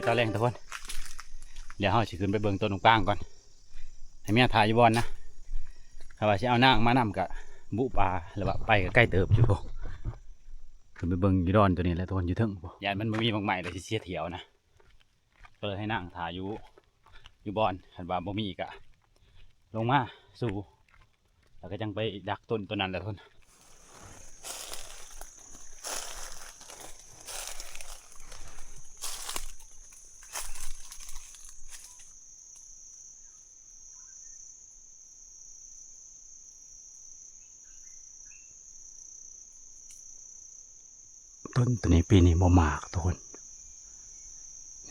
ຕອນແລງທຸກຄົນ ດຽວເຮົາຊິຂຶ້ນໄປເບິ່ງຕົ້ນໝາກປາງກ່ອນ ໃຫ້ເມຍຖ້າຢູ່ບ່ອນນະ. ຖ້າວ່າຊິເອົານາງມານຳກະບຸປາ ຫຼືວ່າໄປກະໄກເຕີບຢູ່ພຸ້ນ. ຂຶ້ນໄປເບິ່ງຢູ່ດອນໂຕນີ້ແຫຼະທຸກຄົນ ຢູ່ເທິງພຸ້ນ. ຢ້ານມັນບໍ່ມີໝາກໄມ້ ແລ້ວຊິເສຍຖ້ຽວນະ ກໍເລີຍໃຫ້ນາງຖ້າຢູ່ ຢູ່ບ່ອນ. ຄັນວ່າບໍ່ມີກະລົງມາສູ່ ແລ້ວກໍຈັ່ງໄປດັກຕົ້ນໂຕນັ້ນແຫຼະທຸກຄົນ. ຕົ້ນໂຕນີ້ປີນີ້ບໍ່ໝາກທຸກຄົນ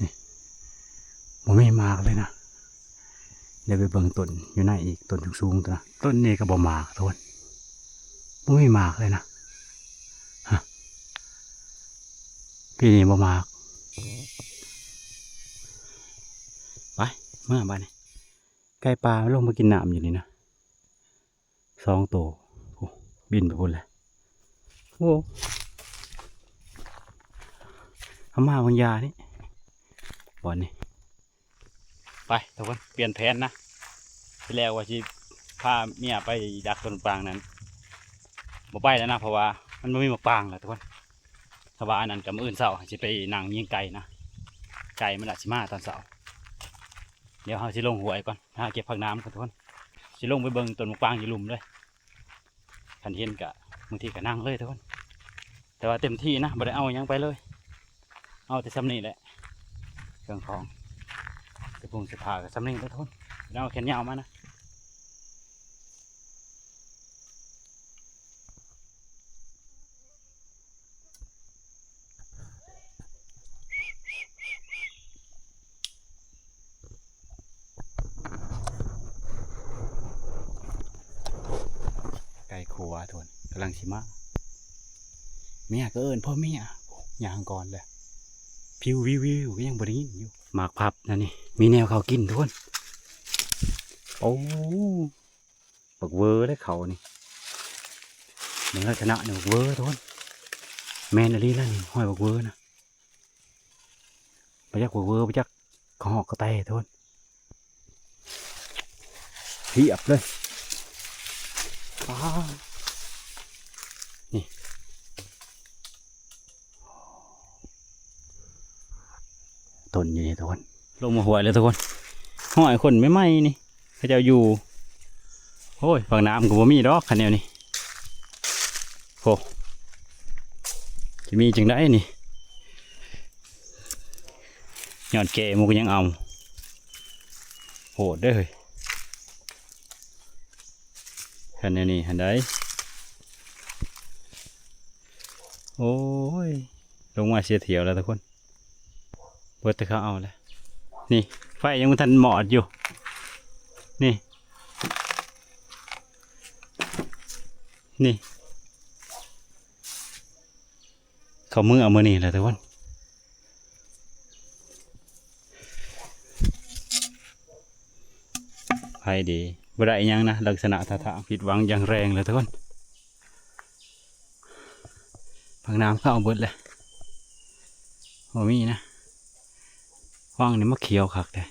ນີ້ ບໍ່ມີໝາກເລີຍນະ. ດຽວໄປເບິ່ງຕົ້ນຢູ່ໃນອີກ ຕົ້ນສູງໆ ໂຕນະ. ຕົ້ນນີ້ກໍບໍ່ໝາກທຸກຄົນ ບໍ່ມີໝາກເລີຍນະ ຮະ ປີນີ້ບໍ່ໝາກ. ໄປ ເມືອບາດນີ້ ໄກ່ປ່າມັນລົງມາກິນນ້ຳຢູ່ນີ້ນະ ສອງໂຕ ໂອ້ ບິນໄປພຸ້ນແຫຼະ. ໂອ້ ເອົາມາບາງຢ່ານີ້ ບ່ອນນີ້. ໄປທຸກຄົນ ປ່ຽນແຜນນະ. ທີແລກວ່າຊິພາເມຍໄປດັກຕົ້ນໝາກປາງນັ້ນ ບໍ່ໄປແລ້ວນະ ເພາະວ່າມັນບໍ່ມີໝາກປາງແລ້ວທຸກຄົນ. ຖ້າວ່າອັນນັ້ນກໍມື້ອື່ນເຊົ້າຊິໄປນັ່ງຍິງໄກ່ນະ ໄກ່ມັນອາດຊິມາຕອນເຊົ້າ. ດຽວເຮົາຊິລົງຫ້ວຍກ່ອນ ຫາເກັບຜັກໜາມກ່ອນທຸກຄົນ ຊິລົງໄປເບິ່ງຕົ້ນໝາກປາງຢູ່ລຸ່ມເລີຍ. ຄັນເຫັນກະ ບາງທີກະນັ່ງເລີຍທຸກຄົນ ແຕ່ວ່າເຕັມທີ່ນະ ບໍ່ໄດ້ເອົາຫຍັງໄປເລີຍ ເອົາແຕ່ຊ່ຳນີ້ແຫຼະ ເຄື່ອງຂອງ ເສື້ອຜົງເສື້ອຜ້າກະຊ່ຳນີ້ເລີຍທຸກຄົນ ບໍ່ໄດ້ເອົາແຂນຍາວມານະ. ໄກ່ຂົວທຸກຄົນ ກຳລັງຊິມາ ເມຍກໍເອີ້ນພໍ່ເມຍ ຍ່າງກ່ອນແຫຼະ ພິວວິວໆ ກໍຍັງບໍ່ໄດ້ຍິນຢູ່. ໝາກພັບນັ້ນນີ້ ມີແນວເຂົາກິນທຸກຄົນ ໂອ້ ບັກເວີເດ້ເຂົານີ້ ເບິ່ງລັກສະນະນີ້ ບັກເວີທຸກຄົນ ແມ່ນອີ່ຫຼີນະນີ້ ຮອຍບັກເວີນະ ບໍ່ຈັກບັກເວີ ບໍ່ຈັກກະຮອກກະແຕທຸກຄົນ ພຽບເລີຍ ວ້າວ ນີ້ ຕົ້ນຢູ່ນີ້ທຸກຄົນ ລົງມາຫ້ວຍເລີຍທຸກຄົນ ຮອຍຄົນໃໝ່ໆ ນີ້ ເຂົາເຈົ້າຢູ່ ໂອ້ຍ ປາກນ້ຳກໍບໍ່ມີດອກຄັນແນວນີ້ ໂອ້ ຊິມີຈັ່ງໃດນີ້ ຍອດແກ່ໝູ່ກໍຍັງເອົາ ໂຫດເດີ້ເຮີ້ຍ ຄັນແນວນີ້ຫັ້ນໃດ ໂອ້ຍ ລົງມາເສຍຖ້ຽວແລ້ວທຸກຄົນ ເບິດແຕ່ເຂົາເອົາແລ້ວ ນີ້ ໄຟຍັງບໍ່ທັນມອດຢູ່ ນີ້ ນີ້ ເຂົາເມືອເອົາມື້ນີ້ແຫຼະທຸກຄົນ ໄຟດີ ບໍ່ໄດ້ອີ່ຫຍັງນະ ລັກສະນະທ່າທາງຜິດຫວັງຢ່າງແຮງເລີຍທຸກຄົນ. ຜັກໜາມເຂົາເອົາເບິດແລ້ວ ບໍ່ມີນະ ຫວ່າງນີ້ມາຂຽວຄັກແທ້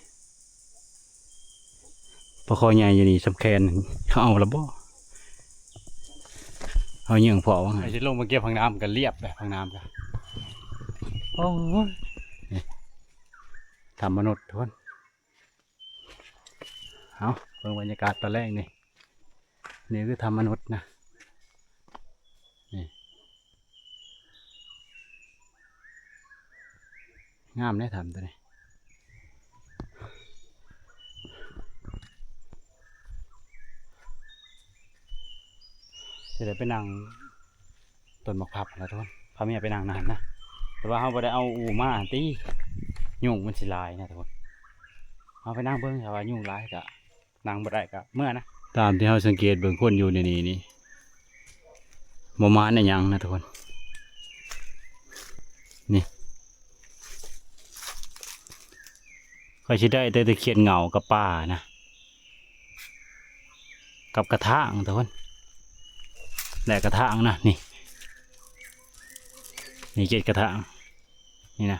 ປາຄໍ່ໃຫຍ່ຢູ່ນີ້ສ່ຳແຂນ ເຂົາເອົາລະບໍ່ ເຮົາຍັງພໍວ່າ ໃຫ້ຊິລົງມາເກັບຜັກໜາມກໍລຽບແລ້ວ ຜັກໜາມກໍ ໂອ້ຍ ນີ້ ຖ້ຳມະນຸດທຸກຄົນ. ເອົາ ເບິ່ງບັນຍາກາດຕອນແລງນີ້ ນີ້ຄືຖ້ຳມະນຸດນະ ນີ້ ງາມເດ້ຖ້ຳໂຕນີ້ ຊິໄດ້ໄປນັ່ງ ຕົ້ນໝາກພັບຫັ້ນລະທຸກຄົນ ພາເມຍໄປນັ່ງນະຫັ້ນນະ ແຕ່ວ່າເຮົາບໍ່ໄດ້ເອົາອູ່ມາຫັ້ນຕິ ຍຸງມັນຊິຫຼາຍນະທຸກຄົນ ເຮົາໄປນັ່ງເບິ່ງ ຖ້າວ່າຍຸງຫຼາຍກະນັ່ງບໍ່ໄດ້ກະເມືອນະ. ຕາມທີ່ເຮົາສັງເກດເບິ່ງຄົນຢູ່ໃນນີ້ນີ້ ບໍ່ມານອີ່ຫຍັງນະທຸກຄົນ ນີ້ ຂ້ອຍຊິໄດ້ແຕ່ຕະຄຽນເຫງົາກັບປານະ ກັບກະຖາງທຸກຄົນ ແລະກະຖາງນະ ນີ້ ນີ້ເຈັດກະຖາງ ນີ້ນະ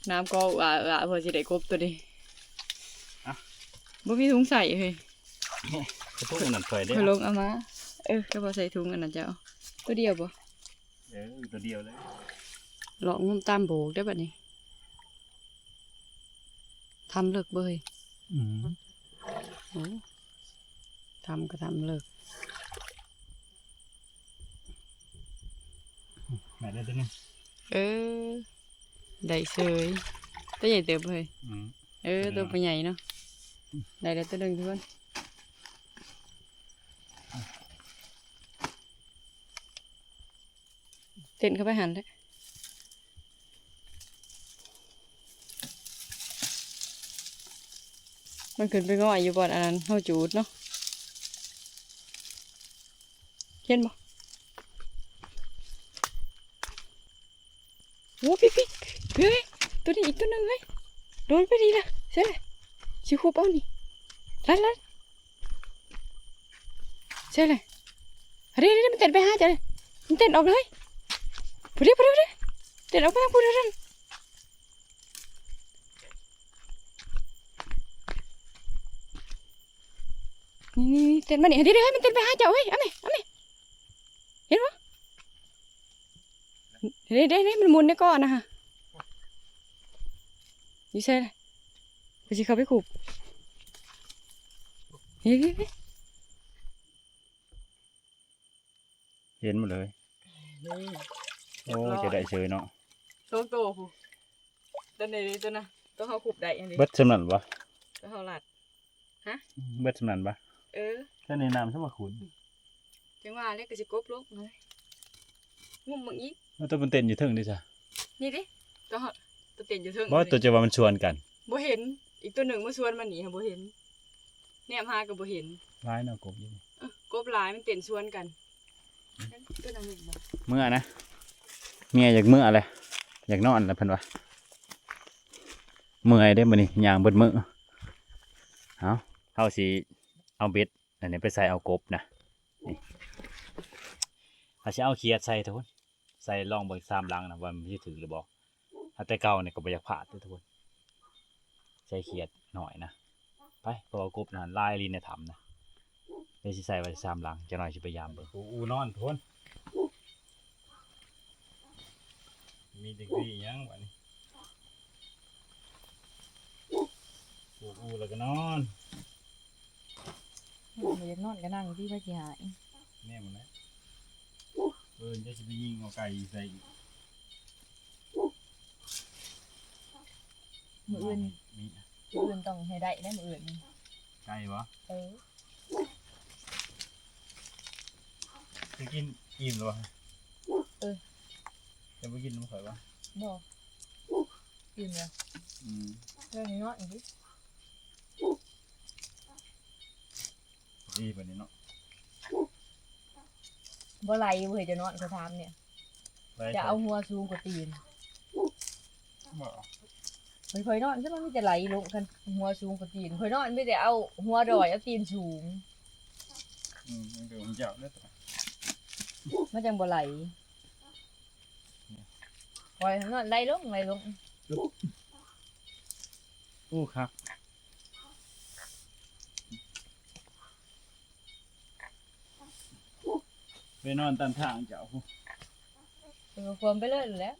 ນ້ຳກໍອາໆ ເພື່ອຊິໄດ້ກົບໂຕນີ້. ອ່ະ ບໍ່ມີຖົງໃສ່ເຮີ້ຍ. ກະທຸງອັນນັ້ນຂ້ອຍເດ້ ຂ້ອຍລົງເອົາມາ. ເອີ ກະບໍ່ໃສ່ຖົງອັນນັ້ນເຈົ້າ. ໂຕດຽວບໍ່? ເອີ ໂຕດຽວເລີຍ. ເລາະງົມຕາມໂບກເດີ້ບັດນີ້. ຖ້ຳເລິກເວີຍ. ອືມ ໂອ້ ຖ້ຳກະຖ້ຳເລິກ. ໄດ້ແລ້ວໂຕໜຶ່ງ. ເອີ ໄດ້ເສີຍ. ໂຕໃຫຍ່ເຕີບເວີຍ. ອືມ ເອີ ໂຕບໍ່ໃຫຍ່ເນາະ. ໄດ້ແລ້ວໂຕໜຶ່ງທຸກຄົນ. ເຕັ້ນເຂົ້າໄປຫັ້ນແຫຼະ. ມັນຂຶ້ນໄປງໍ້ຢູ່ບ່ອນອັນນັ້ນ ເຮົາຈູດເນາະ. ເຫັນບໍ່? ໂອ້ ພີ້ໆ ເຮີ້ຍ ໂຕນີ້ອີກໂຕໜຶ່ງເຮີ້ຍ. ໂດດໄປນີ້ລະ. ໃສ່ລະ ຊິຫຸບເອົານີ້. ລັດໆ. ໃສ່ເລີຍ. ເດ້ໆ ມັນເຕັ້ນໄປຫາເຈົ້າເລີຍ. ມັນເຕັ້ນອອກເລີຍ. ພຸ້ນເດ້ ພຸ້ນເດ້ ເຕັ້ນອອກໄປທາງພຸ້ນເດ້. ນີ້ໆ ເຕັ້ນມານີ້. ເດ້ໆ ມັນເຕັ້ນໄປຫາເຈົ້າເວີຍ. ເອົາແມ ເອົາແມ. ເຫັນບໍ່? ເດ້ໆ ມັນໝູນໃນກ້ອນນະ. ຢູ່ໃສລະ? ຂ້ອຍຊິເຂົ້າໄປຄຸບ. ເຫັນບໍ່ເລີຍ? ໂອ້ ຈະໄດ້ເຊີຍເນາະ ສອງໂຕພຸ້ນ. ຕົວນີ້ ຕົວນັ້ນ ຕົວເຮົາຄຸບໄດ້ອັນນີ້ ເບິດສ່ຳນັ້ນບໍ່? ຕົວເຮົາລັດ. ຮະ? ເບິດສ່ຳນັ້ນບໍ່? ເອີ ຖ້າໃນນ້ຳສະມາຂຸດ ຈັ່ງວ່າແລ້ວກໍຊິກົບລົງເລີຍ. ງຸ້ມເບິ່ງອີກ. ແລ້ວຕົວມັນເຕັ້ນຢູ່ເທິງເດ້ຊະ? ນີ້ເດ້ ຕົວເຮົາ ຕົວເຕັ້ນຢູ່ເທິງ. ບໍ່ ຕົວຈະວ່າມັນສວນກັນ. ບໍ່ເຫັນ. ອີກຕົວໜຶ່ງມາສວນມານີ້ ບໍ່ເຫັນ. ແນມຫາກໍບໍ່ເຫັນ. ຫຼາຍເນາະ ກົບຢູ່ນີ້. ເອີ ກົບຫຼາຍ ມັນເຕັ້ນສວນກັນ. ຕົວນັ້ນແມ່ນບໍ່? ເມື່ອນະ ເມຍຢາກເມືອແຫຼະ ຢາກນອນແຫຼະເພິ່ນວ່າ. ເມື່ອຍເດ້ມື້ນີ້ ຍ່າງເບິດມື້. ເອົາ ເຮົາຊິເອົາເບັດອັນນີ້ໄປໃສ່ເອົາກົບນະ. ນີ້ ເຮົາຊິເອົາຂຽດໃສ່ທຸກຄົນ ໃສ່ລອງເບິ່ງສາມຫຼັງນະ ວ່າມັນຊິຖືກຫຼືບໍ່. ເອົາແຕ່ເກົ່ານີ້ກໍບໍ່ຢາກພາດເດ້ທຸກຄົນ ໃສ່ຂຽດໜ້ອຍນະ. ໄປ ເພາະວ່າກົບນັ້ນຫຼາຍອີ່ຫຼີໃນຖ້ຳນະ. ເດຊິໃສ່ໄວ້ສາມຫຼັງ ຈັກໜ້ອຍຊິໄປຢາມເບິ່ງ. ໂອ້ ອູ່ນອນທຸກຄົນ. ມີແຕ່ກີ່ຫຍັງບາດນີ້. ປູກອູ່ແລ້ວກໍນອນ. ບໍ່ຢາກນອນກໍນັ່ງຕິ ໃຜຊິໃຫ້. ແມ່ນແຫຼະ. ເອີ ຈະຊິໄປຍິງເອົາໄກ່ໃສ່ອີກ. ມື້ອື່ນ ນີ້ ມື້ອື່ນຕ້ອງໃຫ້ໄດ້ເດ້ມື້ອື່ນນີ້. ໄກ່ບໍ່? ເອີ. ຊິກິນອີ່ມແລ້ວບໍ່? ເອີ. ຈະບໍ່ກິນນຳຂ້ອຍບໍ່? ບໍ່. ອີ່ມແລ້ວ. ອືມ. ເລື່ອງນ້ອຍໆນີ້. ດີປານນີ້ເນາະ. ບໍ່ໄຫຼເວີຍ ຈະນອນ ຂ້ອຍຖາມແດ່. ໄຫຼ ຈະເອົາຫົວສູງກວ່າຕີນ. ບໍ່ ຂ້ອຍນອນ ຄືມັນມີແຕ່ໄຫຼລົງ ຄັນຫົວສູງກວ່າຕີນ. ຂ້ອຍນອນມີແຕ່ເອົາຫົວດອຍ ເອົາຕີນສູງ. ອືມ ມັນກໍເຈົ້າແລ້ວ ມັນຈັ່ງບໍ່ໄຫຼ. ຂ້ອຍນອນໄຫຼລົງ ໄຫຼລົງ. ໂອ້ ຄັກ. ໄປນອນຕາມທາງເຈົ້າ. ເອີ ຄວມໄປເລີຍແຫຼະ.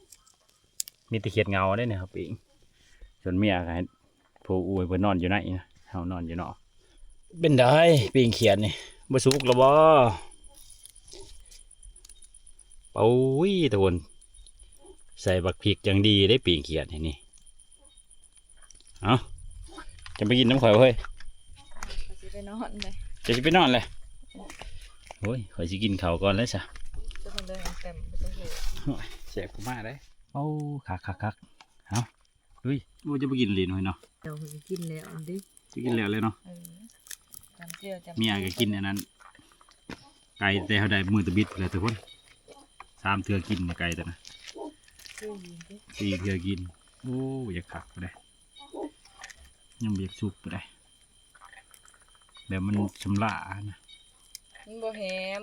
ມີແຕ່ຂຽດເຫງົາເດ້ນີ້ ເຮົາປີ້ງ. ສ່ວນເມຍກໍໃຫ້ຜູ້ອູ່ເພິ່ນນອນຢູ່ໃນນະ ເຮົານອນຢູ່ນອກ. ເປັນໃດ ປີ້ງຂຽດນີ້ ບໍ່ສຸກແລ້ວບໍ່? ໂອ້ຍ ທຸກຄົນ ໃສ່ບັກພິກຢ່າງດີເດ້ ປີ້ງຂຽດນີ້. ເອົາ ຈະໄປກິນນຳຂ້ອຍເຮີ້ຍ. ຂ້ອຍຊິໄປນອນເດ້. ເຈົ້າຊິໄປນອນແຫຼະ? ໂອ້ຍ ຂ້ອຍຊິກິນເຂົ້າກ່ອນແລ້ວຊະ. ໂອ້ຍ ແຊບກວ່າມາເດ້. ໂອ້ ຄັກໆໆ. ເອົາ ລຸຍ. ໂອ້ ຈະບໍ່ກິນເລີຍເນາະ. ເຈົ້າກໍກິນແລ້ວອັນເດ້. ຊິກິນແລ້ວເລີຍເນາະ. ເອີ ຈຳເຈ້ວ ຈຳ ເມຍກໍກິນອັນນັ້ນ ໄກ່ແຕ່ເຮົາໄດ້ມື້ຕະບິດພຸ້ນແຫຼະທຸກຄົນ. ສາມເທື່ອກິນໄກ່ຕົວນະ ສີ່ເທື່ອກິນ. ໂອ້ ຢາກຄັກປານໃດ. ຍັງບໍ່ຢາກສຸກປານໃດ ແບບມັນຊຳລະຫັ້ນນະ. ມັນບໍ່ແຫ້ມ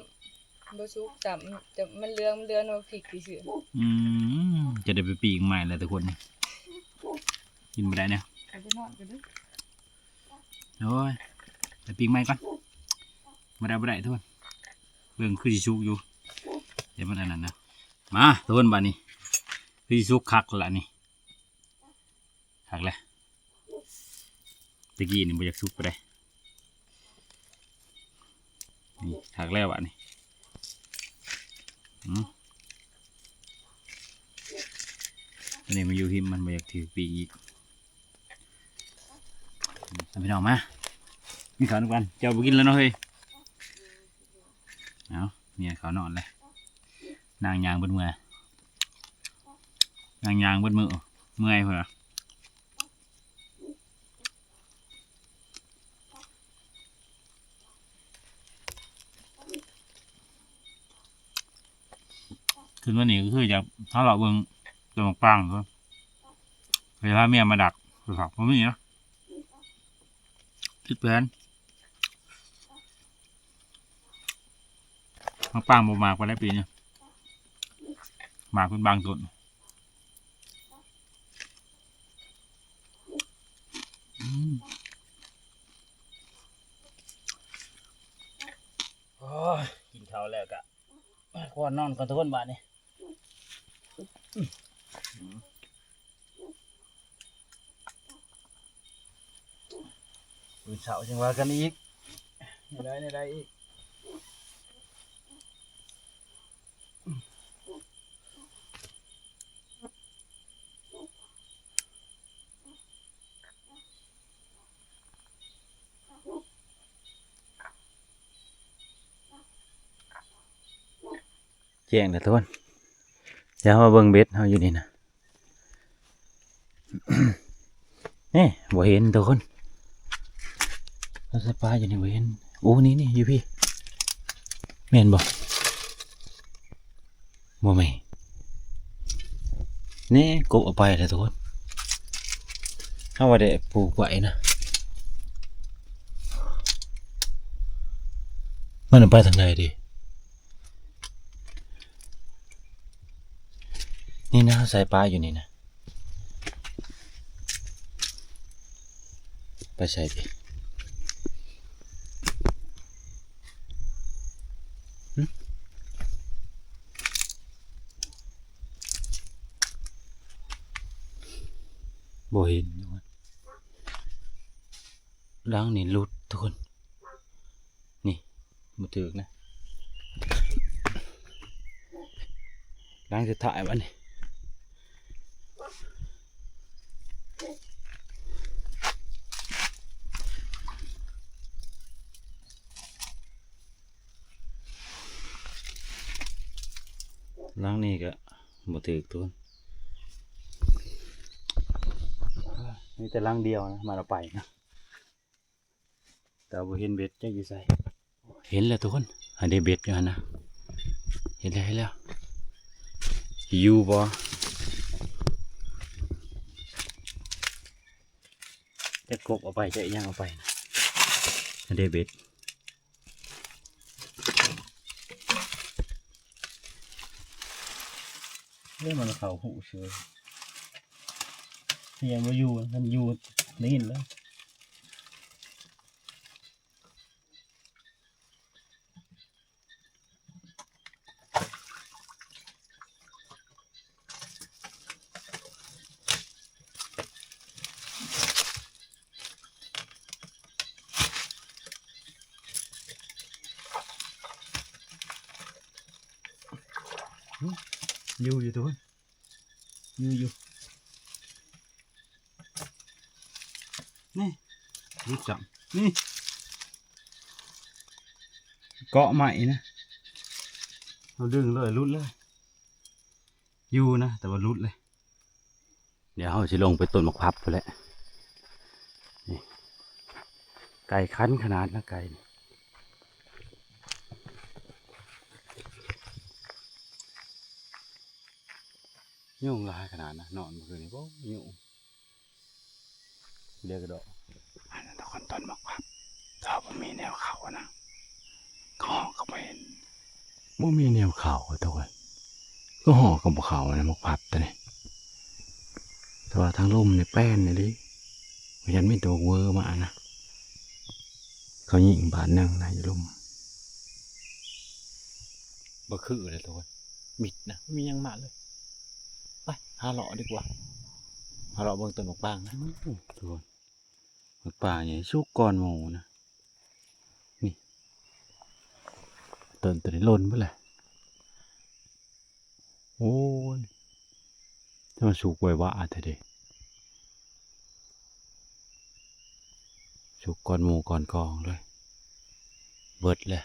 ບໍ່ສຸກຊ້ຳ ຈະ ມັນເຫຼືອງ ມັນເຫຼືອງ ມັນພິກຊື່ໆ. ອືມ ຈະໄດ້ໄປປີ້ງໃໝ່ແລ້ວທຸກຄົນ. ກິນບໍ່ໄດ້ແນວ. ໄປນອນກັນເດີ້. ໂອ້ຍ ໄປປີ້ງໃໝ່ກ່ອນ. ບໍ່ໄດ້ ບໍ່ໄດ້ທຸກຄົນ. ເບິ່ງຄືຊິສຸກຢູ່ ແຕ່ມັນອັນນັ້ນນະ. ມາທຸກຄົນ ບາດນີ້ຄືຊິສຸກຄັກລະນີ້. ຄັກແລ້ວ. ຕະກີ້ນີ້ບໍ່ຢາກສຸກປານໃດ. ນີ້ຄັກແລ້ວບາດນີ້. ອືມ ຕົວນີ້ມັນຢູ່ຫິມ ມັນບໍ່ຢາກຖືປີກອີກ. ພີ່ນ້ອງມາ ກິນເຂົ້ານຳກັນ. ເຈົ້າບໍ່ກິນແລ້ວເນາະເຮີ້ຍ. ເອົາ ເມຍເຂົ້ານອນແລ້ວ. ນາງຍ່າງເບິດເມື່ອຍ ນາງຍ່າງເບິດມື້ ເມື່ອຍພຸ້ນລະ. ຄືນວັນນີ້ກໍຄືຢາກຫາເລາະເບິ່ງຕົ້ນໝາກປາງເດີ ໄປຫາເມຍມາດັກ ບໍ່ມີນະ ຜິດແຜນ. ໝາກປາງບໍ່ໝາກປານໃດປີນີ້ ໝາກເປັນບາງຕົ້ນ. ອືມ ໂອ້ຍ ກິນເຂົ້າແລ້ວກະ ຂໍນອນກ່ອນທຸກຄົນບາດນີ້. ອືມ ອືມ ເ ມື້ເຊົ້າຈັ່ງວ່າກັນອີກ ແນວໃດແນວໃດອີກ. ແຈ້ງແລ້ວທຸກຄົນ ດຽວເຮົາມາເບິ່ງເບັດເຮົາຢູ່ນີ້ນະ. ເອີ ບໍ່ເຫັນທຸກຄົນ ເຮົາໃສ່ປາຢູ່ນີ້ບໍ່ເຫັນ. ໂອ້ ນີ້ໆ ຢູ່ພີ້ ແມ່ນບໍ່? ບໍ່ແມ່ນ ແນ່ ກົບເອົາໄປແລ້ວທຸກຄົນ. ເຮົາວ່າໄດ້ປູກໄວ້ນະ ມັນເອົາໄປທາງໃດເດ? ນີ້ນະ ເຮົາໃສ່ປາຢູ່ນີ້ນະ ໄປໃສຕິ? ຫຶ? ບໍ່ເຫັນ ຫຼັງນີ້ຫຼຸດທຸກຄົນ ນີ້ ບໍ່ຖືກນະ ຫຼັງສຸດທ້າຍບາດນີ້. ຫຼັງນີ້ກະບໍ່ຖືກທຸກຄົນ ມີແຕ່ຫຼັງດຽວນະ ມາເອົາໄປນະ. ແຕ່ບໍ່ເຫັນເບັດຈັກຢູ່ໃສ. ເຫັນແລ້ວທຸກຄົນ ອັນເດເບັດຢູ່ຫັ້ນນະ ເຫັນແລ້ວ ເຫັນແລ້ວ ຢູ່ບໍ່? ຈັກກົບເອົາໄປ ຈັກອີ່ຫຍັງເອົາໄປນະ ອັນເດເບັດ. ເອີ ມັນເຂົ້າຫູເສີຍ ສຽງບໍ່ຢູ່ ຄັນຢູ່ໄດ້ຍິນແລ້ວ. ຢູ່ ຢູ່ ທຸກຄົນ ຢູ່ ຢູ່ ນີ້ ຫຼຸດຊ້ຳ ນີ້ ເກາະໄມ້ນະ ເຮົາດຶງເລີຍ ຫຼຸດເລີຍ ຢູ່ນະ ແຕ່ວ່າຫຼຸດເລີຍ. ດຽວເຮົາຊິລົງໄປຕົ້ນໝາກພັບພຸ້ນແຫຼະ ນີ້ ໄກ່ຂັນຂະໜາດນະ ໄກ່ນີ້ ຍຸງຫຼາຍຂະໜາດນະ ນອນມື້ຄືນນີ້ ໂອ້ ຍຸງ. ເດກະດອກ ອັນນັ້ນທຸກຄົນ ຕົ້ນໝາກພັບ ຖ້າບໍ່ມີແນວເຂົ້ານະ ກໍເຫາະກໍບໍ່ເຫັນ ບໍ່ມີແນວເຂົ້າທຸກຄົນ ກໍເຫາະກໍບໍ່ເຂົ້ານະ ໝາກພັບຕົວນີ້. ແຕ່ວ່າທາງລຸ່ມນີ້ແປ້ນອີ່ຫຼີ ບໍ່ທັນມີຕົວເວີມານະ ເຂົາຍິງບາດໜຶ່ງນະ ຢູ່ລຸ່ມ ບໍ່ຄືເລີຍທຸກຄົນ ມິດນະ ບໍ່ມີຫຍັງມາເລີຍ. ໄປ ຫາເລາະດີກວ່າ ຫາເລາະເບິ່ງຕົ້ນໝາກປາງນະ ທຸກຄົນ. ໝາກປາງໃຫຍ່ສຸກກ່ອນໝູ່ນະ ນີ້ ຕົ້ນໂຕນີ້ຫຼົ່ນເບິດແຫຼະ. ໂອ້ຍ ແຕ່ມັນສຸກໄວວາແທ້ເດ ສຸກກ່ອນໝູ່ກ່ອນກອງເລີຍ ເບິດແຫຼະ.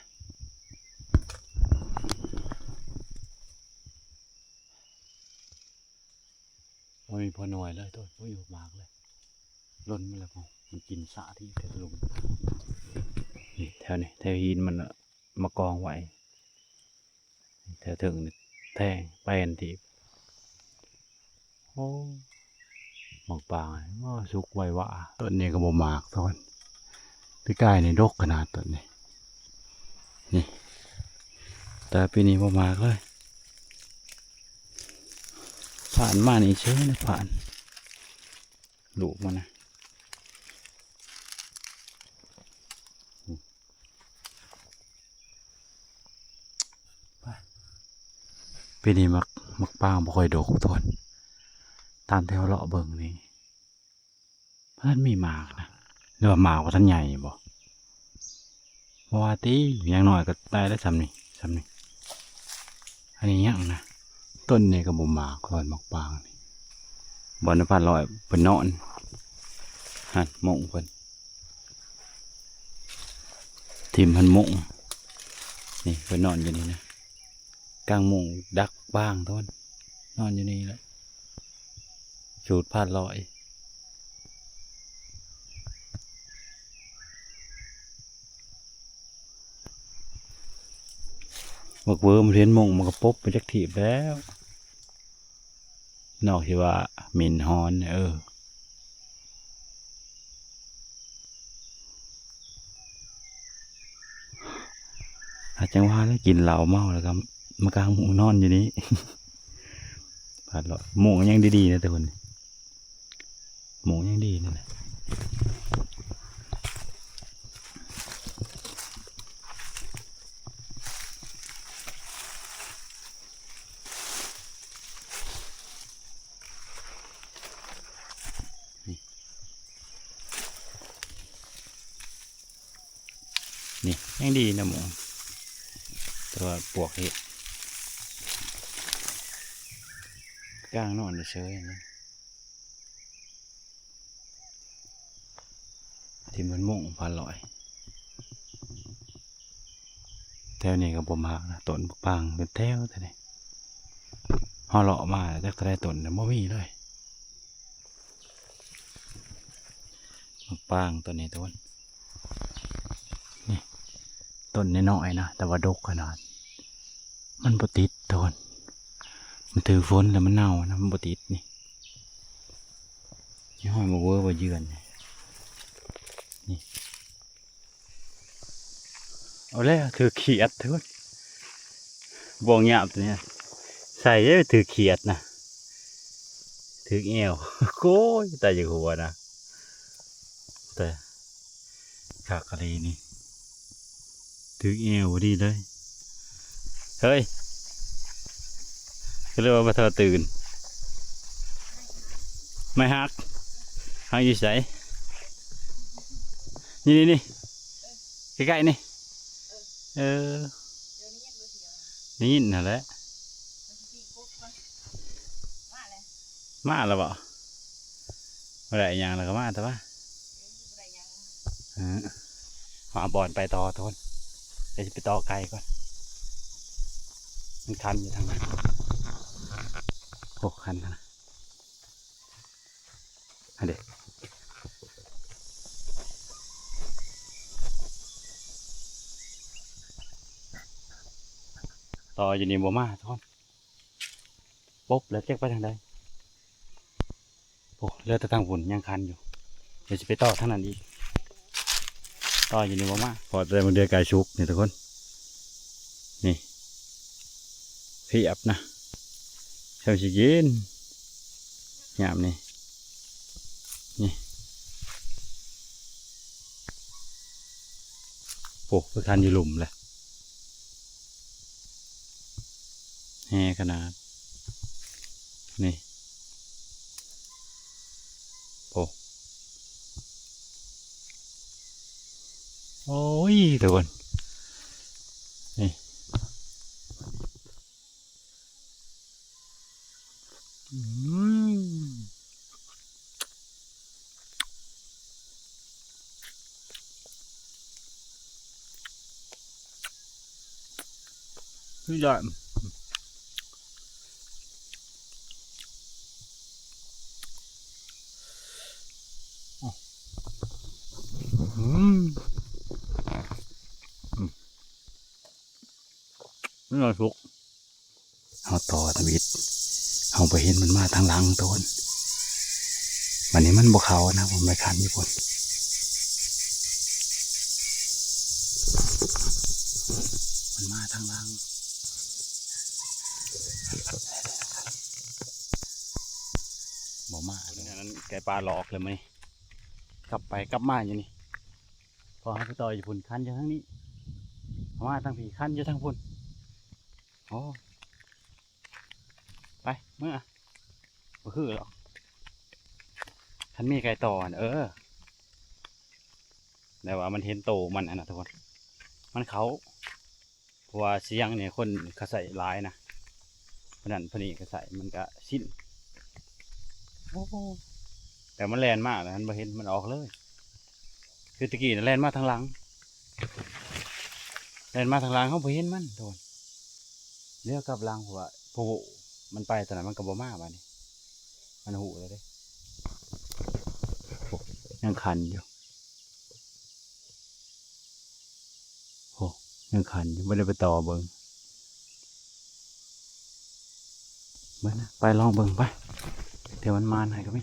ບໍ່ມີພໍໜ່ວຍເລີຍ ໂຕ ບໍ່ມີໝາກເລີຍ ຫຼົ່ນໝົດແລ້ວ ມັນກິນສາທີ່ແຖວລຸ່ມ ນີ້ ແຖວນີ້ ແຖວຫີນມັນມາກອງໄວ້ ແຖວເທິງນີ້ແທງແປ້ນທີ່ ໂອ້ ໝາກປາງ ໂອ້ ສຸກໄວວາ. ຕົ້ນນີ້ກໍບໍ່ໝາກທຸກຄົນ ປີກາຍນີ້ດົກຂະໜາດຕົ້ນນີ້ ນີ້ ແຕ່ປີນີ້ບໍ່ໝາກເລີຍ ຜ່ານມານີ້ເຊີຍນະ ຜ່ານ ລູກມັນນະ ປີນີ້ໝາກ ໝາກປາງບໍ່ຄ່ອຍດົກທຸກຄົນ ຕາມທີ່ເຮົາເລາະເບິ່ງນີ້ ບໍ່ທັນມີໝາກນະ ຫຼືວ່າໝາກບໍ່ທັນໃຫຍ່ບໍ? ບໍ່ວ່າຕິ ຢ່າງໜ້ອຍກໍໄດ້ແລ້ວຊ່ຳນີ້ ຊ່ຳນີ້. ອັນນີ້ຫຍັງນະ? ຕົ້ນນີ້ກໍບໍ່ໝາກ ຂ້ອຍໝາກປາງນີ້. ບ່ອນນະພັນຮ້ອຍເພິ່ນນອນ ຫັ້ນ ໂມງເພິ່ນ ຖິ້ມຫັ້ນໂມງ. ນີ້ເພິ່ນນອນຢູ່ນີ້ນະ ກາງໂມງດັກປາງໂຕນ ນອນຢູ່ນີ້ແຫຼະ ສູດພັນຮ້ອຍ. ບັກເວີມັນເຫັນໂມງ ມັນກໍປົບໄປຈັກທີບແລ້ວ ນອກທີ່ວ່າເໝັນຮອນ. ເອີ ອາ ຈັ່ງວ່າແຫຼະ ກິນເຫຼົ້າເມົາແລ້ວກໍມາກາງມຸ້ງນອນຢູ່ນີ້ ພັນຮ້ອຍ. ມຸ້ງຍັງດີໆນະທຸກຄົນ ມຸ້ງຍັງດີນີ້ນະ. ນີ້ ນີ້ຍັງດີນະໝູ່ ແຕ່ວ່າປວກເຮັດ ກາງນອນເສີຍໆນະ. ທີ່ມັນໂມງພັນຮ້ອຍ ແຖວນີ້ກໍບໍ່ມາກນະ ຕົ້ນບັກປາງເປັນແຖວແຖວນີ້. ເຮົາເລາະມາຈັກເທົ່າໃດຕົ້ນ ບໍ່ມີເລີຍ ບັກປາງຕົ້ນນີ້ໂຕນ. ນີ້ ຕົ້ນນ້ອຍໆນະ ແຕ່ວ່າດົກຂະໜາດ ມັນບໍ່ຕິດໂຕນ ມັນຖືກຝົນແລ້ວມັນເນົ່ານະ ມັນບໍ່ຕິດ. ນີ້ ນີ້ຮອຍໝາກເວີບໍ່ເຍືອນ ນີ້ ນີ້. ເອົາແລ້ວ ຖືກຂຽດທຸກຄົນ ບ່ວງຫຍາບຕົວນີ້ ໃສ່ເດ້ ຖືກຂຽດນະ ຖືກແອວ. ໂອ້ຍ ຕາຍຢາກຫົວນະ ແຕ່ຄັກອີ່ຫຼີນີ້ ຖືກແອວພໍດີເລີຍ. ເຮີ້ຍ ກໍເລີຍວ່າບໍ່ທັນຕື່ນ ໄມ້ຫັກ ຫັກຢູ່ໃສ? ນີ້ ນີ້ ນີ້ ໃກ້ໆນີ້. ເອີ ໄດ້ຍິນຫັ້ນແຫຼະ ມາແລ້ວບໍ? ບໍ່ໄດ້ຫຍັງແລ້ວກໍມາແຕ່ວ່າ ເອີ ຫາບ່ອນໄປຕໍ່ທຸກຄົນ ດຽວຊິໄປຕໍ່ໄກ່ກ່ອນ ມັນຄັນຢູ່ທາງນັ້ນ ໂອ້ ຄັນຫັ້ນນະ ຫັ້ນເດ້ ຕໍ່ຢູ່ນີ້ບໍ່ມາທຸກຄົນ. ປົບແລ້ວຈັກໄປທາງໃດ ໂອ້ ເຫຼືອແຕ່ທາງພຸ້ນຍັງຄັນຢູ່ ດຽວຊິໄປຕໍ່ທາງນັ້ນອີກ ຕໍ່ຢູ່ນີ້ບໍ່ມາ ພໍແຕ່ມື້ເດືອນໃກ້ສຸກນີ້ທຸກຄົນ ນີ້ ພຽບນະ ຊ່ຳຊິກິນ ຍາມນີ້ ນີ້ ໂອ້ ໄປຄັນຢູ່ລຸ່ມແຫຼະ. ແຮ່ຂະໜາດ ນີ້ ໂອ້ ໂອ້ຍ ທຸກຄົນ ນີ້ ອືມ ສຸດຍອດ ອືມ ອືມ ມັນໜ້ອຍສຸກ. ເຮົາຕໍ່ທຳອິດ ເຮົາບໍ່ເຫັນມັນມາທາງຫຼັງໂຕນ ບັດນີ້ມັນບໍ່ເຂົ້ານະ ມັນໄປຄັນຢູ່ພຸ້ນ ມັນມາທາງຫຼັງ ບໍ່ມາເລີຍ ອັນນັ້ນໄກ່ປ່າຫຼອກເລີຍມື້ນີ້ ກັບໄປກັບມາຢູ່ນີ້ ພໍເຮົາໄປຕໍ່ຢູ່ພຸ້ນຄັນຢູ່ທາງນີ້ ເຮົາມາທາງພີ້ຄັນຢູ່ທາງພຸ້ນ. ໂອ້ ໄປເມືອ ບໍ່ຄືດອກ ຄັນມີໄກ່ຕໍ່ຫັ້ນ ເອີ ແຕ່ວ່າມັນເຫັນໂຕມັນຫັ້ນນະທຸກຄົນ ມັນເຂົ້າ ເພາະວ່າສຽງນີ້ຄົນເຂົາໃຊ້ຫຼາຍນະ ເພາະນັ້ນເພາະນີ້ກໍໃຊ້ ມັນກໍຊິນ. ໂອ້ ແຕ່ມັນແລ່ນມາແລ້ວ ມັນບໍ່ເຫັນ ມັນອອກເລີຍ. ຄືຕະກີ້ນະແລ່ນມາທາງຫຼັງ ແລ່ນມາທາງຫຼັງ ເຮົາບໍ່ເຫັນມັນໂດນ ແລ້ວກັບຫຼັງ ເພາະວ່າ ໂອ້ໂຫ ມັນໄປຕອນນັ້ນ ມັນກໍບໍ່ມາບາດນີ້ ມັນຮູ້ແລ້ວເດ້. ໂອ້ ຍັງຂັນຢູ່ ໂອ້ ຍັງຂັນຢູ່ ບໍ່ໄດ້ໄປຕໍ່ເບິ່ງ ເບິ່ງນະ ໄປລອງເບິ່ງໄປ ເທື່ອມັນມານໃຫ້ກໍມີ.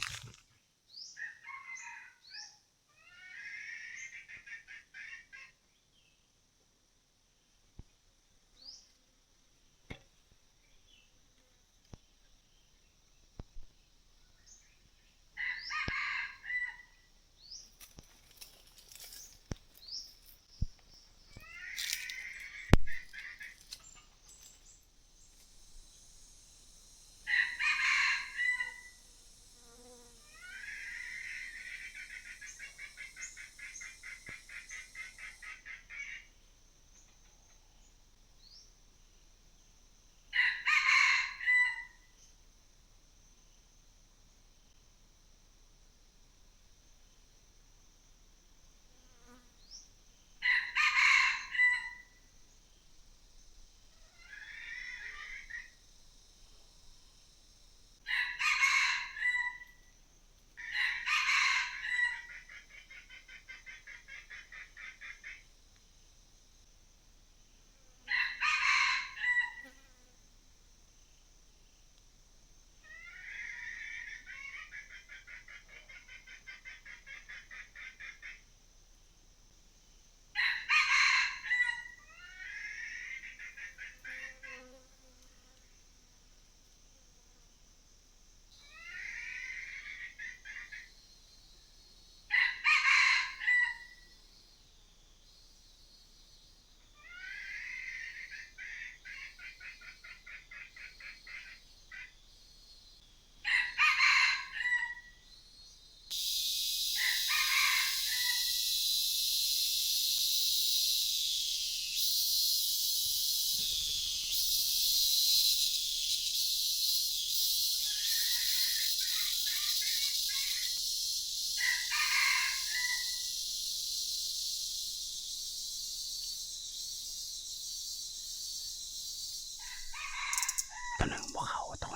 ຕົວໜຶ່ງບໍ່ເຂົ້າ ຕົວ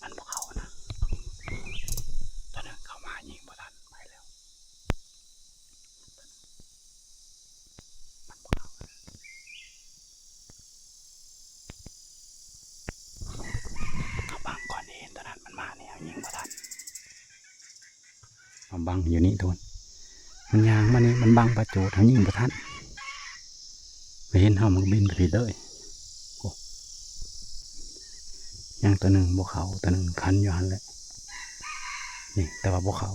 ມັນບໍ່ເຂົ້ານະ ຕົວໜຶ່ງເຂົ້າມາຍິງບໍ່ທັນ ໄປແລ້ວ ມັນບໍ່ເຂົ້າ ເຮົາບັງກ່ອນເດ້ ຕົວນັ້ນມັນມາແລ້ວ ຍິງບໍ່ທັນ. ເຮົາບັງຢູ່ນີ້ທຸກຄົນ ມັນຍ່າງມານີ້ ມັນບັງປາໂຈດ ເຮົາຍິງບໍ່ທັນ ໄປເຫັນເຮົາ ມັນກໍບິນໄປພີ້ເລີຍ. ໂອ້ ຍັງຕົວໜຶ່ງບໍ່ເຂົ້າ ຕົວໜຶ່ງຂັນຢູ່ຫັ້ນແຫຼະ ນີ້ ແຕ່ວ່າບໍ່ເຂົ້າ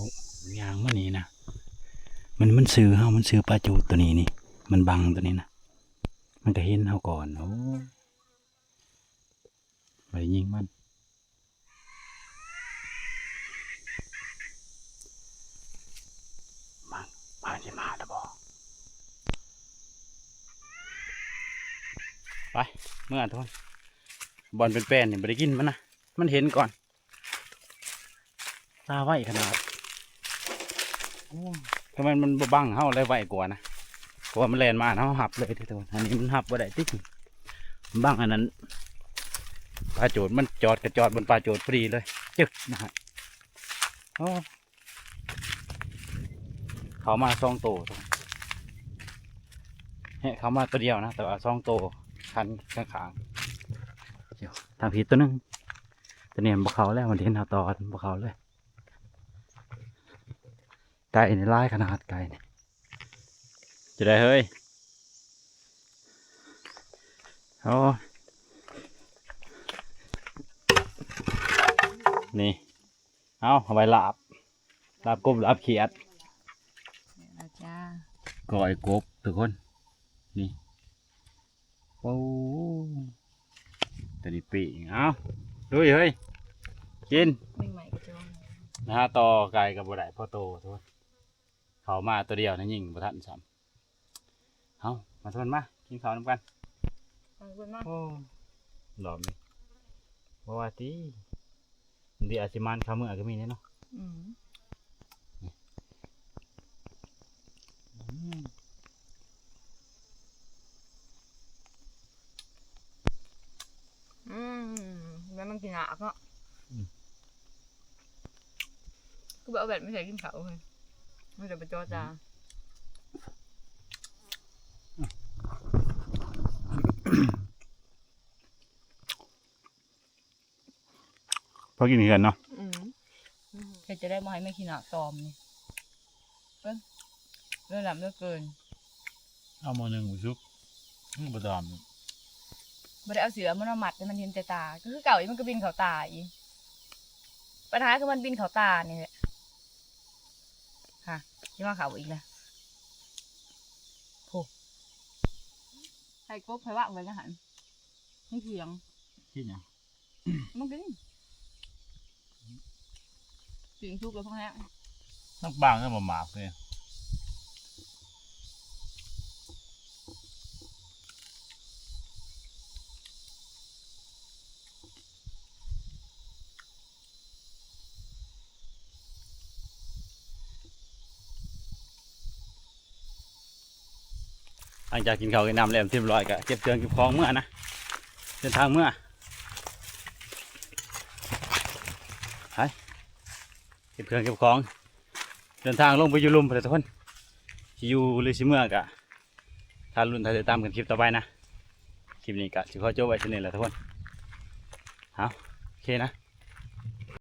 ຍ່າງມານີ້ນະ ມັນ ມັນຊື່ເຮົາ ມັນຊື່ປາໂຈດຕົວນີ້ນີ້ ມັນບັງຕົວນີ້ນະ ມັນກໍເຫັນເຮົາກ່ອນ. ໂອ້ ບໍ່ໄດ້ຍິງມັນ ມັນ ມັນຊິມາແລ້ວບໍ່? ໄປ ເມືອທຸກຄົນ ບ່ອນເປັນແປ້ນນີ້ບໍ່ໄດ້ກິນມັນນະ ມັນເຫັນກ່ອນ. ຕາໄວຂະໜາດ ໂອ້ ທຳໄມມັນບໍ່ບັງເຮົາ ໄດ້ໄວກວ່ານະ ເພາະວ່າມັນແລ່ນມາ ເຮົາຮັບເລີຍເດ້ທຸກຄົນ. ອັນນີ້ມັນຮັບບໍ່ໄດ້ຕິ ບັງອັນນັ້ນ ປາໂຈດ ມັນຈອດກະຈອດບ່ອນປາໂຈດພໍດີເລີຍ ຈຶກນະຮະ. ໂອ້ ເຂົ້າມາສອງໂຕ ແຮະ ເຂົ້າມາໂຕດຽວນະ ແຕ່ວ່າສອງໂຕ ຄັນຂ້າງໆ ທາງພີ້ໂຕໜຶ່ງ. ຕົວນີ້ມັນບໍ່ເຂົ້າແລ້ວ ມັນເຫັນເຮົາຕອດ ມັນບໍ່ເຂົ້າເລີຍ. ໄກ່ນີ້ຫຼາຍຂະໜາດ ໄກ່ນີ້ ຈະໄດ້ເຮີ້ຍ. ໂອ້ ນີ້ ເອົາ ເອົາໄວ້ລາບ ລາບກົບ ລາບຂຽດ ແມ່ນແລ້ວຈ້າ ກ້ອຍກົບທຸກຄົນ ນີ້. ໂອ້ ຕົວນີ້ປີ້ງ ເອົາ ລຸຍເຮີ້ຍ ກິນ ໜຶ່ງໄມ້ກໍຈົງ ຫາຕໍ່ໄກ່ກໍບໍ່ໄດ້ພໍໂຕ ໂທ້ ເຂົ້າມາຕົວດຽວນະ ຍິງບໍ່ທັນຊ້ຳ. ເຮົາມາທຸກຄົນມາກິນເຂົ້ານຳກັນ. ເອົາເພິ່ນມາ. ໂອ້ ລອບນີ້ບໍ່ວ່າຕິ ບາງທີອາດຊິມານຄາເມືອກໍມີເດ້ເນາະ. ອືມ ອືມ ອືມ ແລ້ວມັນກິນຍາກເນາະ. ອືມ ຄືບໍ່ເອົາແວ່ນມາໃສ່ກິນເຂົ້າເຮີ້ຍ ມັນຈະໄປຈໍຕາ. ພໍກິນເຮືອນເນາະ. ອືມ ເຮັດຈັ່ງໃດບໍ່ໃຫ້ແມ່ຂີ້ໜ້າຕອມນີ້ ເບິ່ງ ເຫຼືອຫຼໍ່າເຫຼືອເກີນ. ເອົາໝໍ້ໜຶ່ງບໍ່ສຸກ ມັນບໍ່ຕອມ. ບໍ່ໄດ້ເອົາເສື້ອມັນມາມັດໃຫ້ມັນເຫັນແຕ່ຕາ ກໍຄືເກົ່າອີກ ມັນກໍບິນເຂົ້າຕາອີກ. ບັນຫາຄືມັນບິນເຂົ້າຕານີ້ແຫຼະ. ຮະ ຊິມາເຂົ້າອີກແລ້ວ. ໂອ້ ໄຂ່ກົບ ໃຜວາງໄວ້ນະຫັ້ນ ມັນຖຽງ. ກິນຫຍັງ? ມັນກິນ ປີ້ງສຸກແລ້ວພໍແຮງ. ນ້ຳປາງກໍບໍ່ໝາກເດ້. ຫຼັງຈາກກິນເຂົ້າກິນນ້ຳແລ້ວຮຽບຮ້ອຍ ກໍເກັບເຄື່ອງເກັບຂອງເມືອນະ ເດີນທາງເມືອ. ໄປ ເກັບເຄື່ອງເກັບຂອງ ເດີນທາງລົງໄປຢູ່ລຸ່ມພຸ້ນແຫຼະທຸກຄົນ. ຊິຢູ່ຫຼືຊິເມືອກໍຖ້າລຸ້ນຖ້າຕິດຕາມກັນຄລິບຕໍ່ໄປນະ. ຄລິບນີ້ກໍຊິຂໍຈົບໄວ້ສ່ຳນີ້ແຫຼະທຸກຄົນ. ເອົາ ໂອເຄນະ.